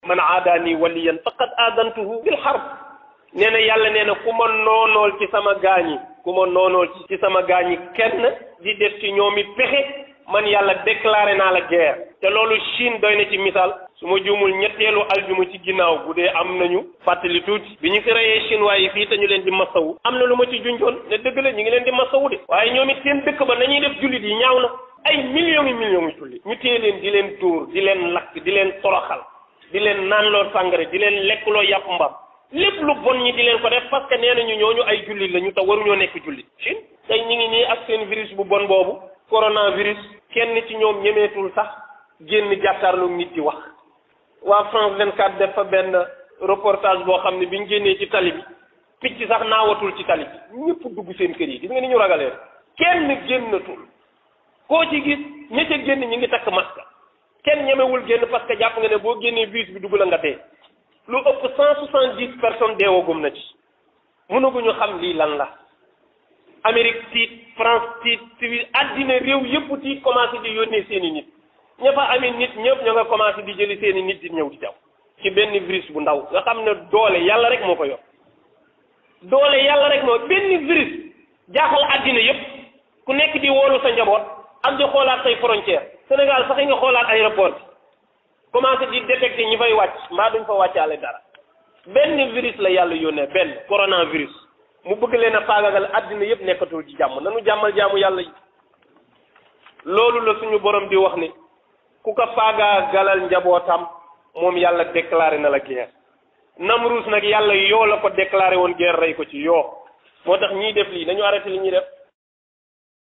man aadaani waliyan faqad aadantuhu bil harb nee na yàlla nee na ku ma noonool ci sama gaañi ku ma noonool ci sama gaañi kenn di def ci ñoomi pexe man yàlla déclaré naa la guerre te loolu Chine doy na ci misaal su ma juumul ñetteelu aljuma ci ginnaaw bu dee am nañu fàttali tuuti bi ñu fi reyee chinois yi fii te ñu leen di masawu am na lu ma ci junjoon ne dëgg la ñu ngi leen di masawu de waaye ñoom it seen dëkk ba nañuy def jullit yi ñaaw na ay millions yi jullit ñu téye leen di leen dóor di leen lakk di leen toroxal di leen naanloo sàngara di leen lekkloo yàpp mbaam lépp lu bon ñi di leen ko def parce que nee nañu ñooñu ay jullit la ñu te waruñoo nekk jullit Chine tey ñu ngi nii ak seen virus bu bon boobu coronavirus kenn ci ñoom ñemeetul sax génn jàkkaarloog nit di wax waa France 24 def fa benn reportage boo xam ne bi ñu génnee ci tali bi picc sax naawatul ci tali bi ñëpp dugg seen kër yi gis nga ni ñu ragalee kenn génnatul koo ci gis ña ca génn ñi ngi takk masque kenn ñemewul génn parce que jàpp nga ne boo génnee virus bi dugg la nga dee lu ëpp 170 personnes deewagum na ci mënaguñu xam lii lan la Amérique tiit France tiit civil àddina réew yëpp tiit commencé di yónnee seeni nit ña fa amee nit ñëpp ñoo nga commencé di jëli seeni nit di ñëw di daw ci benn virus bu ndaw nga xam ne doole yàlla rek moo ko yor doole yàlla rek moo benn virus jaaxal àddina yëpp ku nekk di woolu sa njaboot ak di xoolaat say frontière Sénégal sax yi nga xoolaat aéroport bi commencé di détecté ñi fay wàcc mbaa duñ fa wàccaale dara benn virus la yàlla yónnee benn coronavirus mu bëgg leen a faagagal àddina yëpp nekkatul ci jàmm nanu jàmmal jaamu yàlla yi loolu la suñu borom di wax ni ku ko faagaagalal njabootam moom yàlla déclaré na la guerre Namrus nag yàlla yoo la ko déclaré woon guerre rey ko ci yoo moo tax ñiy def lii nañu arrêté li ñuy def